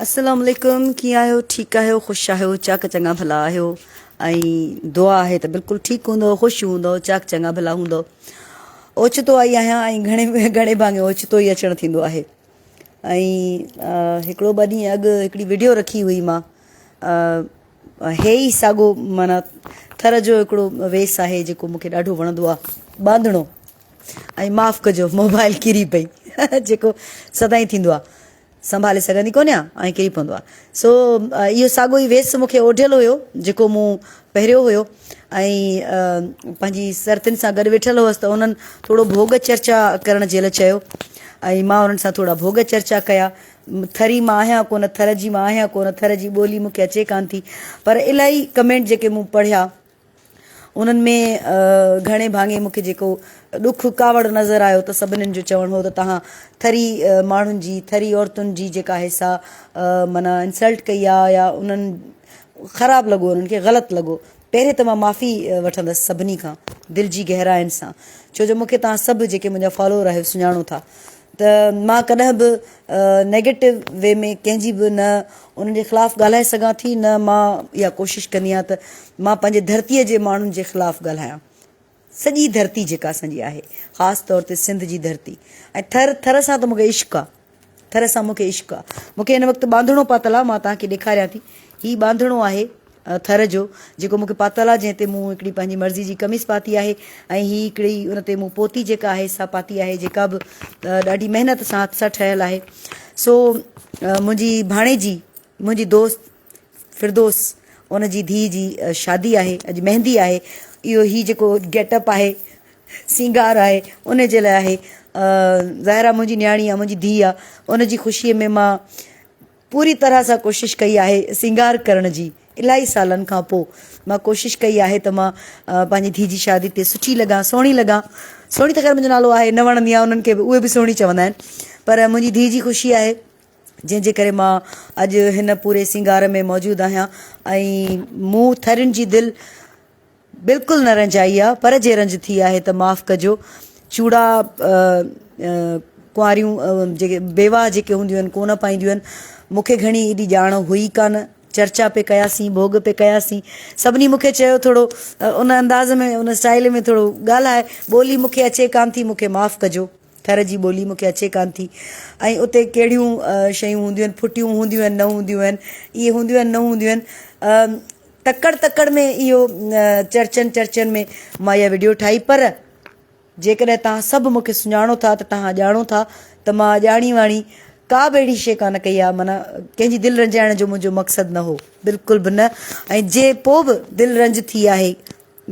السلام عليڪم ڪيئن آهيو ٺيڪ آهيو خوش آهيو چاڪ چڱا ڀلا آهيو ۽ دعا آهي ته بلڪل ٺيڪ هوندو خوش هوندو چاڪ چڱا ڀلا هوندو اوچتو آئي آهيان ۽ گهڻي گهڻي ڀاڱي اوچتو ئي اچڻ ٿيندو آهي ۽ هڪڙو ٻه ڏينهن اڳ هڪڙي وڊيو رکي هئي مان هي ئي ساڳو معنيٰ ٿر جو هڪڙو ويس آهي جيڪو مونکي ڏاڍو وڻندو آهي ٻانڌڻو ۽ معاف ڪجو موبائل ڪري پئي جيڪو سدائين ٿيندو آهي سنڀالي سگهندي ڪونهيان ۽ ڪري پوندو آهي سو اهو ساڳو ئي ويس مونکي اوڍيل هيو جيڪو مون پهريو هيو ۽ پنهنجي سرتين سان گڏ ويٺل هئس ته انهن ٿورو ڀوڳ چرچا ڪرڻ جي لاء چيو ۽ مان انهن سان ٿورا ڀوڳ چرچا ڪيا ٿري مان آهيان ڪونه ٿر جي مان آهيان ڪونه ٿر جي ٻولي مونکي اچي ڪانه ٿي پر الاهي ڪمينٽ جيڪي مون پڙهيا انهن ۾ گهڻي ڀاڱي مون کي جيڪو ڏک ڪاوڙ نظر آيو ته سڀنين جو چوڻ هو ته توهان ٿري ماڻهن جي ٿري عورتن جي جيڪا آهي سا معنيٰ انسلٽ ڪئي آهي يا انهن خراب لڳو انهن کي غلط لڳو پهرين ته مان معافي وٺندس سڀني کان دل جي گهراين سان ڇو جو مون کي توهان سڀ جيڪي منهنجا فالوور آهيو سڃاڻو ٿا ته مان ڪڏهن به نيگيٽو وي ۾ ڪنهن جي به نه انهن جي خلاف ڳالهائي سگهان ٿي نه مان اها ڪوشش ڪندي آهيان ته مان پنهنجي ڌرتيء جي ماڻهن جي خلاف ڳالهايان سڄي ڌرتي جيڪا اسان جي آهي خاص طور تي سنڌ جي ڌرتي ۽ ٿر ٿر سان ته مونکي عشق آهي ٿر سان مونکي عشق آهي مونکي هن وقت ٻانڌڻو پاتل آهي مان توهان کي ڏيکاريان ٿي هي ٻانڌڻو آهي ٿر جو جيڪو مون کي پاتل آهي جنهن تي مون هڪڙي پنهنجي مرضي جي قميص پاتي آهي ۽ هي هڪڙي ان تي مون پوتي جيڪا آهي سا پاتي آهي جيڪا به ڏاڍي محنت سان هٿ سان ٺهيل آهي سو منهنجي ڀاڻيجي منهنجي دوست فردوس ان جي ڌيء جي شادي آهي اڄ مهندي آهي اهو هي جيڪو گيٽ اپ آهي سينگار آهي ان جي لاء آهي ظاهر آهي منهنجي نياڻي آهي منهنجي ڌيء آهي ان جي خوشيء ۾ مان پوري طرح سان ڪوشش ڪئي آهي سينگار ڪرڻ جي الاهي سالن کان پوء مان ڪوشش ڪئي آهي ته مان پنهنجي ڌيء جي شادي تي سٺي لڳان سهڻي لڳان سهڻي ته خير منهنجو نالو آهي نه وڻندي آهي انهن کي به اهي به سهڻي چوندا آهن پر منهنجي ڌيء جي خوشي آهي جنهن جي ڪري مان اڄ هن پوري سينگار ۾ موجود آهيان ۽ مون ٿرين جي دل بلڪل نه رنجائي آ پر جي رنج ٿي آهي ته معاف ڪجو چوڙا ڪنواريون جيڪي بيواهه جيڪي هونديون آهن ڪونه پائينديون آهن مون کي گهڻي ايڏي ڄاڻ هئي ڪانه چرچا پي ڪياسين ڀوڳ پي ڪياسين سڀني مون کي چيو ٿورو ان انداز ۾ ان اسٽائل ۾ ٿورو ڳالهاء ٻولي مون کي اچي ڪانه ٿي مون کي معاف ڪجو ٿر جي ٻولي مون کي اچي ڪانه ٿي ۽ اتي ڪهڙيون شيون هونديون آهن ڦٽيون هونديون آهن نه هونديون آهن اهي هونديون آهن نه هونديون آهن تڪڙ تڪڙ ۾ اهو چرچن چرچن ۾ مان اها وڊيو ٺاهي پر جيڪڏهن توهان سڀ مون کي سڃاڻو ٿا ته توهان ڄاڻو ٿا ته مان ڄاڻي واڻي ڪا به اهڙي شيء ڪانه ڪئي آهي معنيٰ ڪنهن جي دل رنجائڻ جو منهنجو مقصد نه هو بلڪل به نه ۽ جي پوء به دل رنج ٿي آهي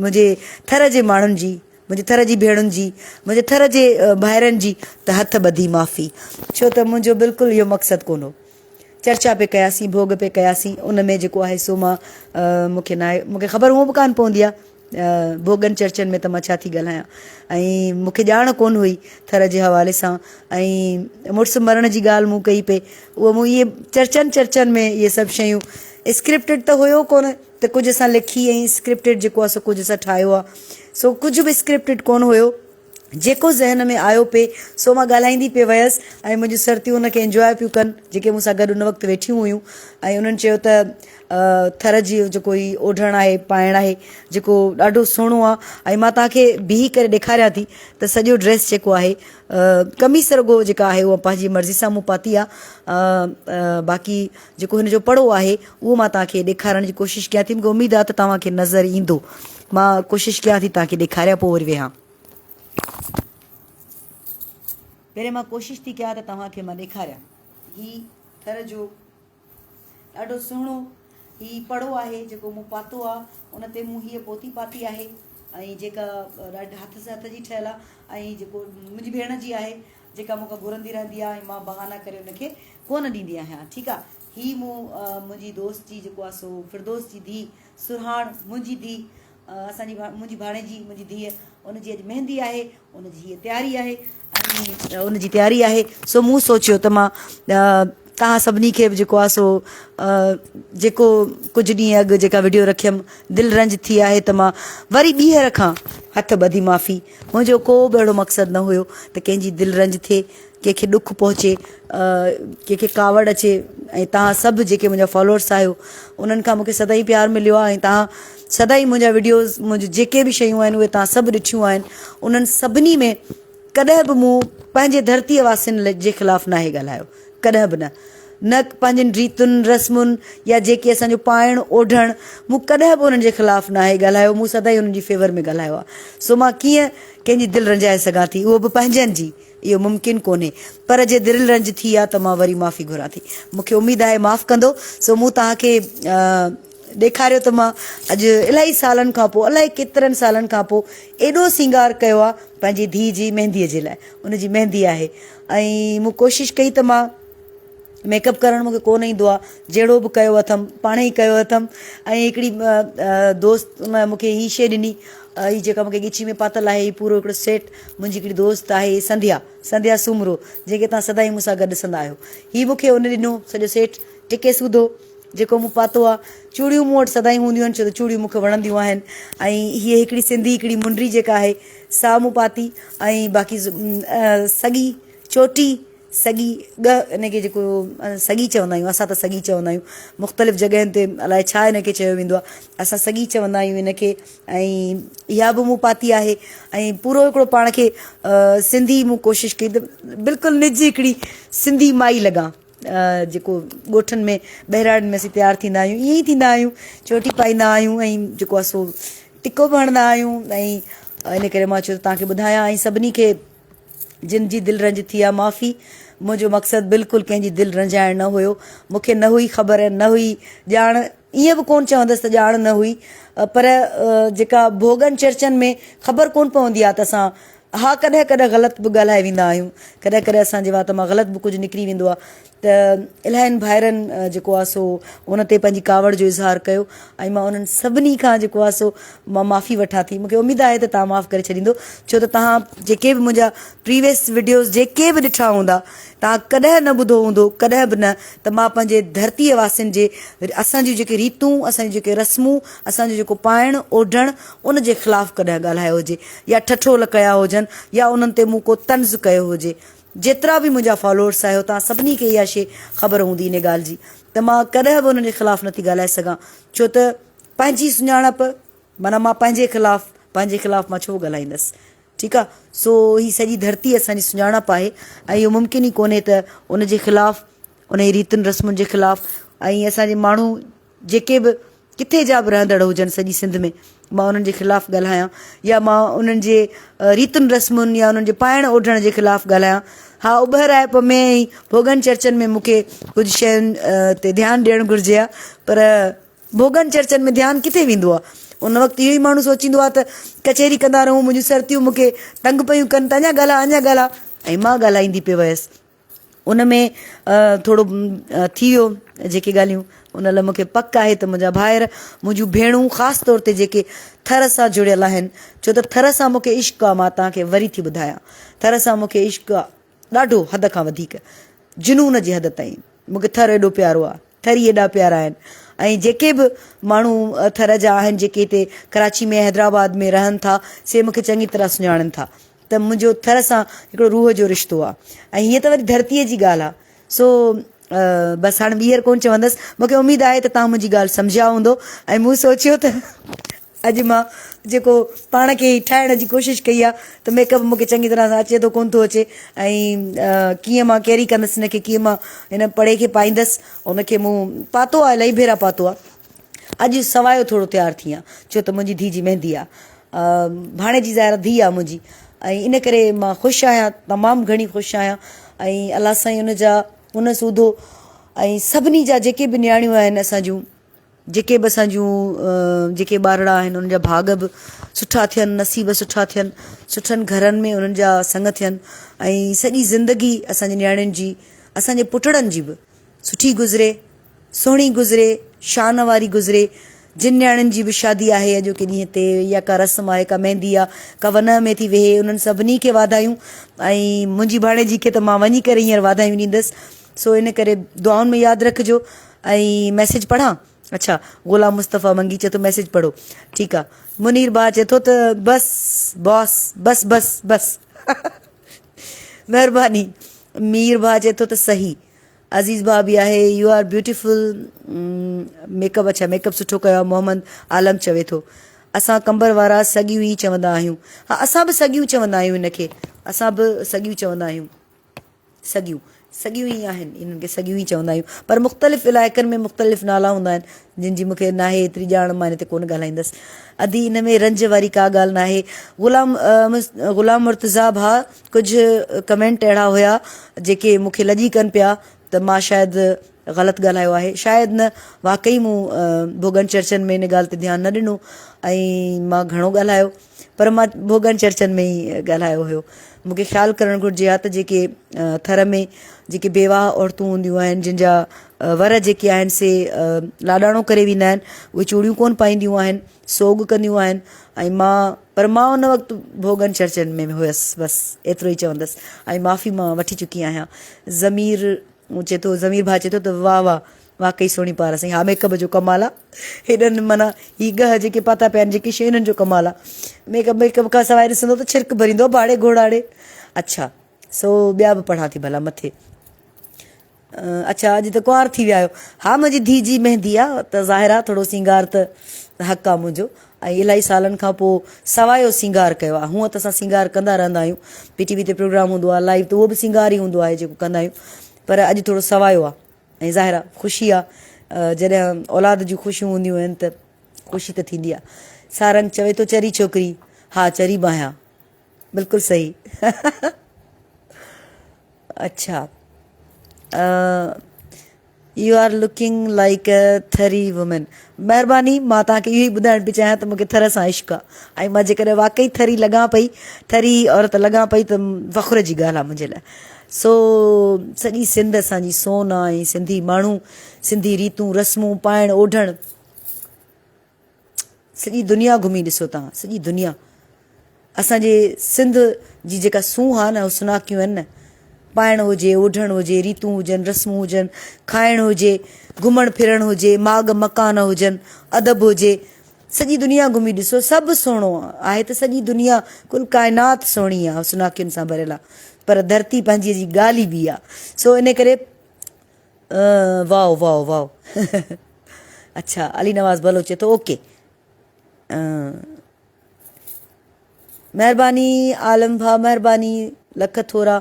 منهنجي ٿر جي ماڻهن جي منهنجي ٿر جي ڀيڻن جي منهنجي ٿر جي ڀائرن جي ته هٿ ٻڌي معافي ڇو ته منهنجو بلڪل اهو مقصد ڪونه هو چرچا پئي ڪياسين، ڀوڳ پئي ڪياسين، ان ۾ جيڪو آهي سو مان مون کي ناهي مون کي خبر هونء به ڪانه پوندي آهي ڀوڳن چرچن ۾ ته مان ڇا ٿي ڳالهايان ۽ مون کي ڄاڻ ڪونه هئي ٿر جي حوالي سان ۽ مڙس مرڻ جي ڳالهه مون ڪئي پئي اهو مون اهي چرچن چرچن ۾ اهي سڀ شيون اسڪرپٽيڊ ته هيو ڪونه ته ڪجهه اسان لکي ۽ اسڪرپٽيڊ جيڪو آهي سو ڪجهه اسان ٺاهيو آهي سو ڪجهه به اسڪرپٽيڊ ڪونه هيو جيڪو ذهن ۾ آيو پئي سو مان ڳالهائيندي پئي ويس ۽ منهنجون سرتيون ان کي انجواء پيون ڪن جيڪي مون سان گڏ ان وقت ويٺيون هيون ۽ انهن چيو ته ٿر جي جيڪو هي اوڍڻ آهي پائڻ آهي جيڪو ڏاڍو سهڻو آهي ۽ مان توهان کي بيهي ڪري ڏيکاريان ٿي ته سڄو ڊريس جيڪو آهي قميص رڳو جيڪا آهي اها پنهنجي مرضي سان مون پاتي آهي باقي جيڪو هن جو پڙو آهي اهو مان توهان کي ڏيکارڻ جي ڪوشش ڪيان ٿي مونکي اميد آهي ته توهان کي نظر ايندو مان ڪوشش ڪيان ٿي توهان کي ڏيکاريان پوء وري ويهان. پهرين مان ڪوشش ٿي ڪيان ته توهان کي مان ڏيکاريان. هي ٿر جو ڏاڍو سهڻو هي پڙو آهي جيڪو مون پاتو آ ان تي مون هيء پوتي پاتي آهي ۽ جيڪا ڏاڍي هٿ سان هٿ جي ٺهيل آ ۽ جيڪو منهنجي ڀيڻ جي آهي جيڪا مون کان گهرندي رهندي آ ۽ مان بهانا ڪري ان کي ڪونه ڏيندي آهيان ٺيڪ آ هي مون منهنجي دوست جي جيڪو آ سو فردوس جي ڌي سرهاڻ منهنجي ڌي اسان جي منهنجي ڀاڻيجي منهنجي ڌيء ان جي اڄ مهندي آهي ان جي هيء تياري آهي ۽ ان جي تياري آهي سو مون سوچيو ته مان توهان سڀني کي به جيڪو آهي سو جيڪو ڪجهه ڏينهن اڳ جيڪا وڊيو رکيم دل رنج ٿي آهي ته مان وري ٻيهر کان هٿ ٻڌي معافي منهنجو ڪو به اهڙو مقصد نه هيو ته ڪنهن جي دل رنج ٿئي ڪنهن کي ڏک پهچي ڪنهن کي ڪاوڙ اچي. ۽ توهان سڀ جيڪي منهنجا فالوورس آهيو انهن کان مونکي سدائين پيار مليو آهي ۽ توهان سدائين منهنجا وڊيوز منهنجون جيڪي به شيون آهن اهي توهان سڀ ڏٺيون آهن انهن سڀني ۾ ڪڏهن به مون پنهنجي ڌرتيء واسين جي خلاف ناهي ڳالهايو ڪڏهن به نه نه پنهنجين ريتن رسمن يا جيڪي اسان جو پائڻ اوڍڻ مون ڪڏهن به انهن جي خلاف ناهي ڳالهايو مون سدائين انهن جي فيور ۾ ڳالهايو آهي سو مان ڪيئن ڪنهن جي دل رنجائي سگهان ٿي اهو به پنهنجن جي اهو ممڪن ڪونهي پر جي دل رنج ٿي آ ته مان وري معافي گهران ٿي مون کي اميد آهي معاف ڪندو سو مون توهان کي ڏيکاريو ته مان اڄ الاهي سالن کان پوء الاهي ڪيترن سالن کان پوء ايڏو سينگار ڪيو آ پنهنجي ڌيء جي مهندي جي لاء ان جي مهندي آهي ۽ مون ڪوشش ڪئي ته مان ميڪ اپ ڪرڻ مونکي ڪونه ايندو آ جهڙو به ڪيو اٿم پاڻ ئي ڪيو اٿم ۽ هڪڙي دوست مونکي هي شي ڏني هي جيڪا مونکي ڳچي ۾ پاتل آهي هي پورو هڪڙو سيٽ منهنجي هڪڙي دوست آهي سنڌيا سنڌيا سومرو جنهن کي تان سدائين مون سان گڏ ڏسندا آهيو هي مونکي ان ڏنو سڄو سيٽ ٽڪي سوڌو جيڪو مون پاتو آ چوڙيون مون وٽ سدائين هونديون آهن ڇو ته چوڙيون مونکي وڻنديون آهن ۽ هيء هڪڙي سنڌي هڪڙي منڊي جيڪا آهي سا مون پاتي ۽ باقي سڳي چوٽي سڳي ڳهه ان کي جيڪو سڳي چوندا آهيون اسان ته سڳي چوندا آهيون مختلف جڳهين تي الائي ڇا ان کي چيو ويندو آهي اسان سڳي چوندا آهيون ان کي ۽ اها به مون پاتي آهي ۽ پورو هڪڙو پاڻ کي سنڌي مون ڪوشش ڪئي ته بلڪل نج هڪڙي سنڌي مائي لڳان جيڪو ڳوٺن ۾ ٻهراڙين ۾ اسين تيار ٿيندا آهيون ائين ئي ٿيندا آهيون چوٽي پائيندا آهيون ۽ جيڪو آهي سو ٽڪو به هڻندا آهيون ۽ ان ڪري مان چيو ته توهان کي ٻڌايان ۽ سڀني کي جن جي دل رنج ٿي آهي معافي منهنجو مقصد بلڪل ڪنهن جي دل رنجائڻ نه هيو مونکي نه هئي خبر نه هئي ڄاڻ ائين به ڪون چوندس ته ڄاڻ نه هئي پر جيڪا ڀوڳن چرچن ۾ خبر ڪون پوندي آهي ته اسان ها ڪڏهن ڪڏهن غلط به ڳالهائي ويندا آهيون ڪڏهن ڪڏهن اسان جي وات مان غلط به ڪجهه نڪري ويندو آهي ته الاهين ڀائرن جيڪو آهي سو ان تي پنهنجي ڪاوڙ جو اظهار ڪيو ۽ مان انهن سڀني کان جيڪو آهي سو مان معافي وٺان ٿي مونکي اميد آهي ته توهان معاف ڪري ڇڏيندو ڇو ته توهان جيڪي به منهنجا پريويس وڊيوز جيڪي به ڏٺا هوندا توهان ڪڏهن نه ٻڌو هوندو ڪڏهن به نه ته مان پنهنجي ڌرتيء واسين جي اسان جون جيڪي ريتون اسان جون جيڪي رسمون اسان جو جيڪو پائڻ اوڍڻ ان جي خلاف ڪڏهن ڳالهايو هجي يا ٺٺول ڪيا هجن يا انهن تي مون ڪو طنز ڪيو هجي جيترا به منهنجا فالوورس آهيو توهان سڀني کي اها شي خبر هوندي ان ڳالهه جي ته مان ڪڏهن به انهن جي خلاف نٿي ڳالهائي سگهان ڇو ته پنهنجي سڃاڻپ معنيٰ مان پنهنجي خلاف پنهنجي خلاف مان ڇو ڳالهائيندس ٺيڪ آ سو هي سڄي ڌرتي اسان جي سڃاڻپ آهي ۽ اهو ممڪن ئي ڪونهي ته ان جي خلاف ان جي ريتن رسمن جي خلاف ۽ اسان جي ماڻهو جيڪي به ڪٿي جا به رهندڙ هجن سڄي سنڌ ۾ مان انهن جي خلاف ڳالهايان يا مان انهن جي ريتن رسمن يا انهن جي پائڻ اوڍڻ جي خلاف ڳالهايان ها اٻهرائپ ۾ ۽ ڀوڳن چرچن ۾ مون کي ڪجهه شين تي ڌيان ڏيڻ گهرجي ها پر ڀوڳن چرچن ۾ ڌيان ڪٿي ويندو آ. ان وقت اهو ئي ماڻهو سوچيندو آ ته ڪچهري ڪندا رهون، منهنجون سرتيون مون کي تنگ پيون ڪن ته اڃا ڳالهاء اڃا ڳالهاء ۽ مان ڳالهائيندي پئي ويس. ان ۾ ٿورو ٿي ويو جيڪي ڳالهيون ان لاء مون کي پڪ آهي ته منهنجا ڀائر، منهنجون ڀيڻون خاص طور تي جيڪي ٿر سان جڙيل آهن، ڇو ته ٿر سان مون کي عشق آ مان توهان کي وري ٿي ٻڌايان ٿر سان مون کي عشق آ ڏاڍو حد کان وڌيڪ جنون جي حد تائين مون کي ٿر ايڏو پيارو آ. ٿري ايڏا پيارا آهن ۽ جيڪي به ماڻهو ٿر جا آهن جيڪي هتي ڪراچي ۾ حيدرآباد ۾ رهن ٿا سي مونکي چڱي طرح سڃاڻن ٿا ته منهنجو ٿر سان هڪڙو روح جو رشتو آهي ۽ هيء ته وري ڌرتيء جي ڳالهه آهي سو بس هاڻي ٻيهر ڪونه چوندس مونکي اميد آهي ته توهان منهنجي ڳالهه سمجهيا هوندو ۽ مون سوچيو ته اڄ مان جيڪو پاڻ کي ٺاهڻ جي ڪوشش ڪئي آهي ته ميڪ اپ مونکي چڱي طرح سان اچي ٿو ڪونه ٿو اچي ۽ ڪيئن مان ڪيري ڪندس هن کي ڪيئن مان هن پڙي کي پائيندس ان کي مون پاتو آهي الاهي ڀيرا پاتو آهي اڄ سوايو ٿورو تيار ٿي آهيان ڇو ته منهنجي ڌيء جي مهندي آهي ڀاڻيجي ظاهر ڌيء آهي منهنجي ۽ ان ڪري مان خوش آهيان تمام گهڻي خوش آهيان ۽ الله سائين ان جا ان سوڌو ۽ سڀني جا جيڪي به نياڻيون آهن اسان جون جيڪي به اسان جون جيڪي ٻارڙا آهن انهن جا ڀاڳ به سٺا ٿين نصيب سٺا ٿين سٺن گهرن ۾ انهن جا سڱ ٿين ۽ سڄي زندگي اسان جي نياڻين جي اسان جي پٽڙن جي به سٺي گذري سهڻي گذري شان واري گذري جن نياڻين جي به شادي آهي اڄوڪي ڏينهن تي يا ڪا رسم آهي ڪا مهندي آهي ڪا ونهه ۾ ٿي ويهي انهن سڀني کي واڌايون ۽ منهنجي ڀاڻيجي کي ته مان وڃي ڪري هينئر واڌايون ڏيندس سو ان ڪري دعائن ۾ ياد رکجو ۽ ميسيج پڙهان اڇا غلام مصطفيٰ منگي چئي ٿو ميسيج پڙهو ٺيڪ آ منير ڀاء چئي ٿو ته بس باس بس بس بس مهرباني مير ڀاء چئي ٿو ته صحيح. عزيز ڀاء به آهي you are beautiful makeup اڇا ميڪ اپ سٺو ڪيو آهي محمد عالم چوي ٿو اسان قمبر وارا سڳيون ئي چوندا آهيون ها اسان به سڳيون چوندا آهيون هن کي اسان به سڳيون چوندا آهيون سڳيون سڳيون ئي آهن انهن کي سڳيون ئي چوندا آهيون پر مختلف علائقن ۾ مختلف نالا هوندا آهن جن جي مونکي ناهي ايتري ڄاڻ مان هن تي ڪونه ڳالهائيندس ادي ان ۾ رنج واري ڪا ڳالهه ناهي غلام غلام مرتضيٰ ڀاء ڪجهه ڪمينٽ اهڙا هيا جيڪي مون کي لڄي ڪن پيا ته مان شايد غلط ڳالهايو آهي شايد نه واقعي مون ڀوڳن چرچن ۾ ان ڳالهه تي ڌيان نه ڏنو ۽ مان گهڻو ڳالهايو پر مان ڀوڳن چرچن ۾ ئي ڳالهايو هيو مون کي خيال ڪرڻ گهرجي ها ته جيڪي ٿر ۾ جيڪي بيواهه عورتون هونديون آهن جن جا ور جيڪي آهن سي لاڏاڻو ڪري ويندا آهن اهي چوڙيون ڪونه پائينديون آهن سوڳ ڪنديون آهن ۽ مان پر مان ان وقت ڀوڳن چرچن ۾ هيس بس ايترو ئي چوندس ۽ معافي مان وٺي چڪي آهيان ضمير چي ٿو ضمير ڀاء چي ٿو ته واهه واهه واقعي سهڻي پار سائين ها ميڪ اپ جو ڪمال آ هيڏن معنيٰ هي ڳهه جيڪي پاتا پيا آهن جيڪي شيء انهن جو ڪمال آ ميڪ اپ ميڪ اپ کان سواء ڏسندو ته ڇرڪ ڀريندو ڀاڙي گهوڙاڙي اڇا سو ٻيا به پڙهان ٿي ڀلا مٿي اڇا اڄ ته ڪنوار ٿي ويا آهيو. ها منهنجي ڌيء جي مهندي آ ته ظاهر آ ٿورو سينگار ته حق آ منهنجو ۽ الاهي سالن کان پوء سوايو سينگار ڪيو آ. هونء ته اسان سينگار ڪندا رهندا آهيون. پي ٽي وي تي پروگرام هوندو آ لائيو ته اهو به سينگار ئي هوندو آهي جيڪو ڪندا آهيون پر اڄ ٿورو سوايو آ ۽ ظاهر آ خوشي آ جڏهن اولاد جون خوشيون هونديون آهن ته خوشي ته ٿيندي آ. سارنگ چوي ٿو چري ڇوڪري ها چري به آهيان. بلڪل صحيح اڇا you are looking like a Thari woman مهرباني مان توهان کي اهو ئي ٻڌائڻ پئي چاهيان ته مونکي ٿر سان عشق آهي ۽ مان جيڪڏهن واقعي ٿري لڳان پئي ٿري عورت لڳان پئي ته فخر جي ڳالهه آهي منهنجي لاء سو سڄي سنڌ اسان جي سون آهي ۽ سنڌي ماڻهو سنڌي ريتون رسمون پائڻ اوڍڻ سڄي دنيا گهمي ڏسو توهان سڄي دنيا اسان جي سنڌ جي جيڪا سونهن آهي نه حسناڪيون آهن نه پائڻ هجي اوڍڻ هجي ريتون هجن رسمون هجن کائڻ هجي گهمڻ ڦرڻ هجي ماڳ مڪان هجن ادب هجي سڄي دنيا گهمي ڏسو سڀ سهڻو آهي ته سڄي دنيا ڪل ڪائنات سهڻي آهي حسناڪين سان ڀريل آهي پر ڌرتي پنهنجي جي ڳالهه ئي ٻي آهي سو ان ڪري واو واو واو اڇا علي نواز بلوچ چئي ٿو اوڪي مهرباني عالم ڀاء مهرباني لک ٿورا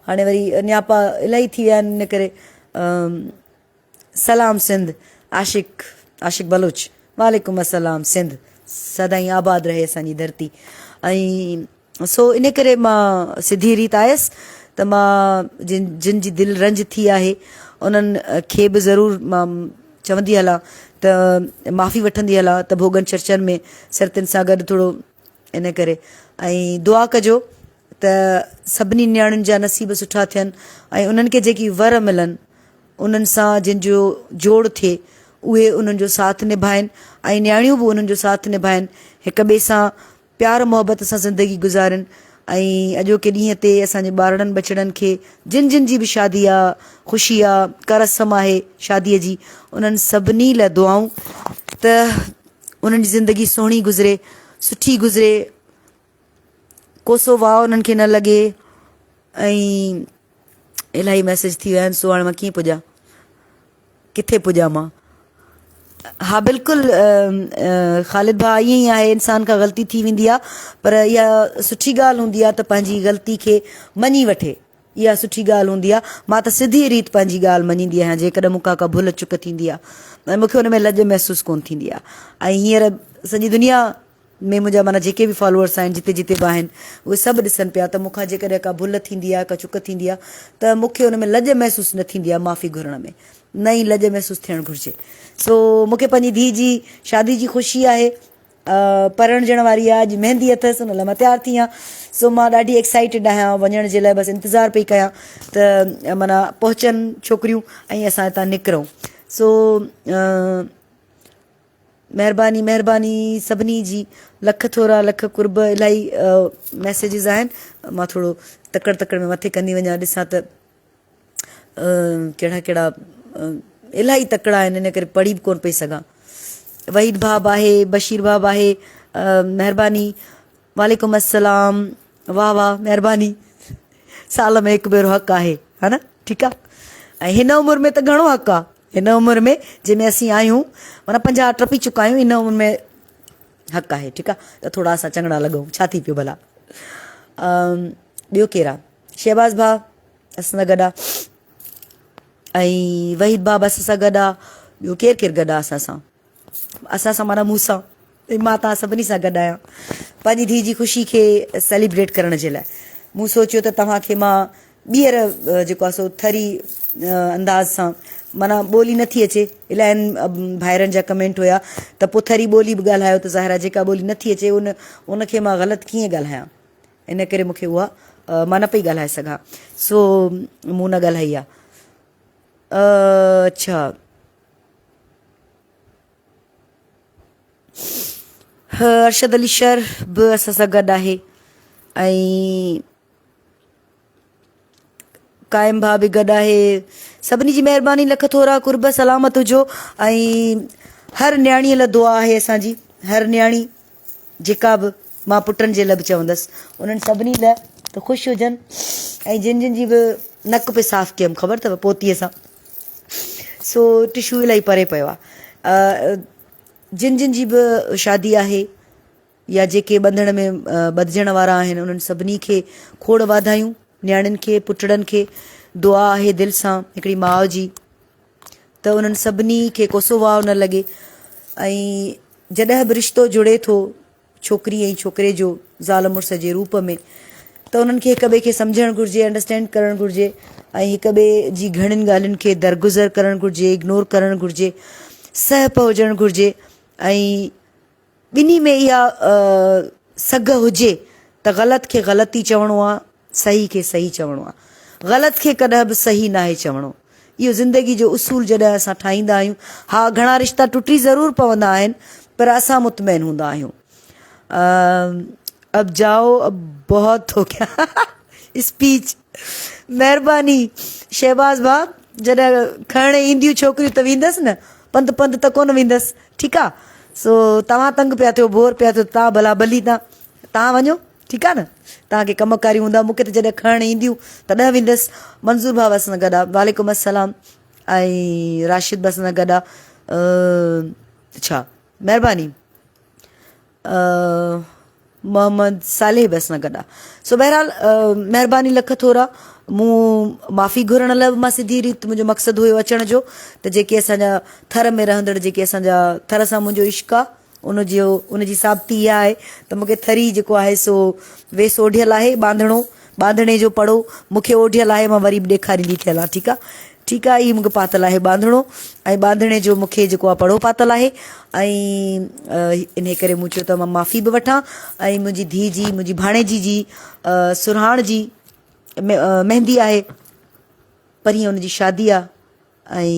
هاڻي وري نياپا الاهي ٿي ويا آهن ان ڪري سلام سنڌ عاشق عاشق بلوچ وعليڪم السلام سنڌ سدائين آباد رهي اسان جي ڌرتي ۽ سو ان ڪري مان سڌي ريت آيس ته مان جن جن جي دل رنج ٿي آهي انهن کي به ضرور مان چوندي هلان ته معافي وٺندي هلان ته ڀوڳن چرچن ۾ سرتين سان گڏ ٿورو ان ڪري ۽ دعا ڪجو ته سڀني نياڻين جا نصيب سٺا ٿين ۽ انهن کي جيڪي ور ملن انهن سان جن جو جوڙ ٿئي اهي انهن جو ساٿ نڀائن ۽ نياڻيون به انهن جو ساٿ نڀائن هڪ ٻئي سان پيار محبت سان زندگي گذارين ۽ اڄوڪي ڏينهن تي اسان جي ٻارڙن ٻچڙن کي جن جن جي به شادي آ خوشي آ ڪا رسم آهي شادي جي انهن سڀني لاء دعائون ته انهن جي زندگي سهڻي گذري سٺي گذري ڪوسو واء انهن کي نه لڳي ۽ الاهي ميسج ٿي ويا آهن سو هاڻي مان ڪيئن پڄان ڪٿي پڄان مان ها بلڪل خالد ڀاء ائين ئي آهي انسان کان غلطي ٿي ويندي آهي پر اها سٺي ڳالهه هوندي آهي ته پنهنجي غلطي کي مڃي وٺي اها سٺي ڳالهه هوندي آهي مان ته سڌي ريت پنهنجي ڳالهه مڃيندي آهيان جيڪڏهن مون کان ڪا ڀل چڪ ٿيندي آهي ۽ مون کي ان ۾ لڄ محسوس ڪونه ٿيندي آهي ۽ هينئر سڄي دنيا ۾ منهنجا معنيٰ جيڪي به فالوئرس آهن جتي جتي به آهن اهي سڀ ڏسن پيا ته مون کان جيڪڏهن ڪا ڀل ٿيندي آهي ڪا چڪ ٿيندي آهي ته مون کي ان ۾ لڄ محسوس نه ٿيندي آهي معافي گهرڻ ۾ نه ئي لڄ محسوس ٿيڻ گهرجي سو مون کي پنهنجي ڌيء جي شادي جي خوشي آهي پرڻجڻ واري آهي اڄ مهندي اٿس ان لاء مان تيار ٿي آهيان سو مان ڏاڍي ايڪسائيٽيڊ آهيان وڃڻ جي لاء بس انتظار پئي ڪيان ته معنيٰ پهچن ڇوڪريون ۽ اسان هتان نڪرون سو مهرباني مهرباني سڀني جي لک ٿورا لک قرب الاهي ميسيجز آهن مان ٿورو تڪڙ تڪڙ ۾ مٿي ڪندي وڃان ڏسان ته ڪهڙا ڪهڙا الاهي تڪڙا آهن ان ڪري پڙهي به ڪونه پئي سگهان وحيد ڀاء به آهي بشير ڀاء به آهي مهرباني وعليڪم السلام واه واه مهرباني سال ۾ هڪ ڀيرو حق آهي ها نه ٺيڪ آ. ۽ هن عمر ۾ ته گهڻو حق آ. هن عمر ۾ جنهن ۾ اسين آهيون معنيٰ 50 ٽپي چڪا آهيون ان عمر ۾ حق آهي ٺيڪ آ ته ٿورا اسان چڱڙا لڳون ڇا ٿي پيو ڀلا. ٻيو ڪير آ؟ شهباز ڀاء اسان سان گڏ آ ۽ وحيد ڀاء به اسان سان گڏ آ. ٻيو ڪير ڪير گڏ آ اسان سان؟ اسان سان معنيٰ مون سان ۽ مان توهان سڀني سان گڏ آهيان پنهنجي ڌيء جي خوشي کي سيليبريٽ ڪرڻ جي لاء. مون سوچيو ته توهان کي مان ٻيهر جيڪو آهي سو ٿري انداز سان معنيٰ ٻولي نه ٿي اچي الاهين ڀائرن جا ڪمينٽ هيا ته پوء ٿري ٻولي به ڳالهايو ته ظاهر آهي جيڪا ٻولي نه ٿي اچي ان ان کي مان غلط ڪيئن ڳالهايان ان ڪري مون کي اها مان نه پئي ڳالهائي سگهان سو مون نه ڳالهائي آهي اڇا ارشد علي شر به اسان سان گڏ آهي ۽ قائم ڀاء به گڏ آهي سڀني جي مهرباني لک ٿورا قرب سلامت هجو ۽ هر نياڻي لاء دعا آهي اسان جي هر نياڻي جيڪا به مان پٽن جي لاء به چوندس انهن سڀني لاء ته خوش هجن ۽ جن جن جي به نڪ پئي صاف ڪيم خبر اٿو پوتيء سان سو ٽشو الاهي پري پيو آهي جن جن جي به شادي آهي يا جيڪي ٻنڌڻ ۾ ٻڌجڻ وارا آهن انهن سڀني کي کوڙ واڌايون نياڻين کي پٽڙن کي دعا آهي دل سان هڪڙي ماء جي ته انهن سڀني کي ڪوسو واء نه لڳي ۽ جڏهن به رشتو جڙي ٿو ڇوڪري ۽ ڇوڪري جو زال مڙس جي روپ ۾ ته انهن کي هڪ ٻئي کي سمجهڻ گهرجي انڊرسٽينڊ ڪرڻ گهرجي ۽ هڪ ٻئي جي گهڻين ڳالهين کي درگذر ڪرڻ گهرجي اگنور ڪرڻ گهرجي سهپ هجڻ گهرجي ۽ ٻنهي ۾ اها سگهه هجي ته غلط کي غلط ئي چوڻو آ، صحيح کي صحيح چوڻو آ. غلط کي ڪڏهن به صحيح ناهي چوڻو. اهو زندگي جو اصول جڏهن اسان ٺاهيندا آهيون، ها گهڻا رشتا ٽٽي ضرور پوندا آهن پر اسان مطمئن هوندا آهيون. اب جائو اب بهت هو گيا اسپيچ. مهرباني شهباز ڀاء جڏهن کڻڻ اينديون ڇوڪريون ته ويندس نه پنڌ پنڌ ته ڪونه ويندس ٺيڪ آ سو توهان تنگ پيا ٿيو بور پيا ٿيو تان ڀلا ڀلي تان تان وڃو ٺيڪ آ نه توهان کي ڪم ڪاريون هوندا مون کي ته جڏهن کڻڻ اينديون تڏهن ويندس منظور ڀاء اسان سان گڏ آ وعليڪم السلام ۽ راشد به اسان سان گڏ آ ڇا مهرباني محمد صالح به اسان گڏ آ سو بهرحال مهرباني لک ٿورا مون معافي گهرڻ لاء به مان سڌي ريت منهنجو مقصد هيو اچڻ جو ته جيڪي اسان جا ٿر ۾ رهندڙ جيڪي اسان جا ٿر سان منهنجو عشق آ ان جو ان جي ثابتي اها آهي ته مونکي ٿري جيڪو آهي سو ويس اوڍيل آهي ٻانڌڻو ٻانڌڻي جو پڙو مون کي اوڍيل آهي مان وري به ڏيکاريندي ٿي هلان ٺيڪ آ ٺيڪ آ هي مون کي پاتل آهي ٻانڌڻو ۽ ٻانڌڻي جو مون کي جيڪو آ پڙو پاتل آهي ۽ انهي ڪري مون چيو ته مان معافي به وٺان ۽ منهنجي ڌيء جي منهنجي ڀاڻيجي جي سرهاڻ جي مهندي آهي پرينء ان جي شادي آ ۽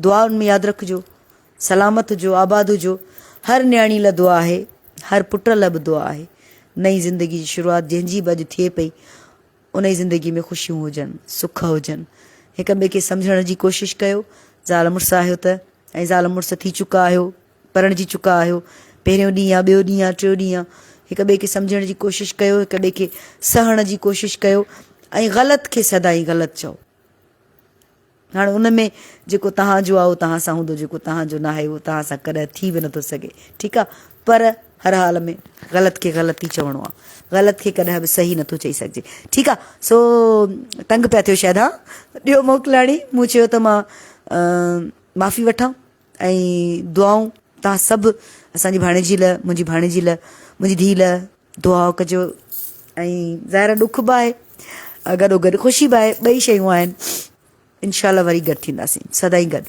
دعائن ۾ ياد رکجو سلامت هجو آباد هجو هر نياڻي لاء دعا آهي هر پٽ لاء به دعا آهي نئين زندگي جي شروعات جنهن جي به اڄ ٿئي پئي انهي زندگي ۾ خوشيون هجن سک هجن هڪ ٻئي کي سمجهڻ جي ڪوشش ڪيو زال مڙس آهيو ته ۽ زال مڙس ٿي چڪا آهيو پرڻجي چڪا آهيو پهريون ڏينهن آ ٻيو ڏينهن آ ٽيو ڏينهن آ هڪ ٻئي کي سمجهڻ جي ڪوشش ڪيو هڪ ٻئي کي سهڻ جي ڪوشش ڪيو ۽ غلط کي سدائين غلط چئو هاڻ ان ۾ جيڪو توهان جو آهي اهو توهان سان هوندو جيڪو توهان جو ناهي اهو توهان سان ڪڏهن ٿي به نٿو سگهي ٺيڪ آهي پر هر حال ۾ غلط کي غلط ئي چوڻو آهي غلط کي ڪڏهن به صحيح نٿو چئي سگهجي ٺيڪ آهي سو تنگ پيا ٿيو شايد ها ڏيو موڪلاڻي مون چيو ته مان معافي وٺان ۽ دعائون توهان سڀ اسان جي ڀاڻيجي لاء منهنجي ڀاڻيجي لاء منهنجي ڌيء لاء دعا ڪجو ۽ ظاهر ڏک به آهي گڏو گڏ خوشي به آهي ٻئي شيون آهن انشاء الله وري گڏ ٿينداسين سدائين گڏ.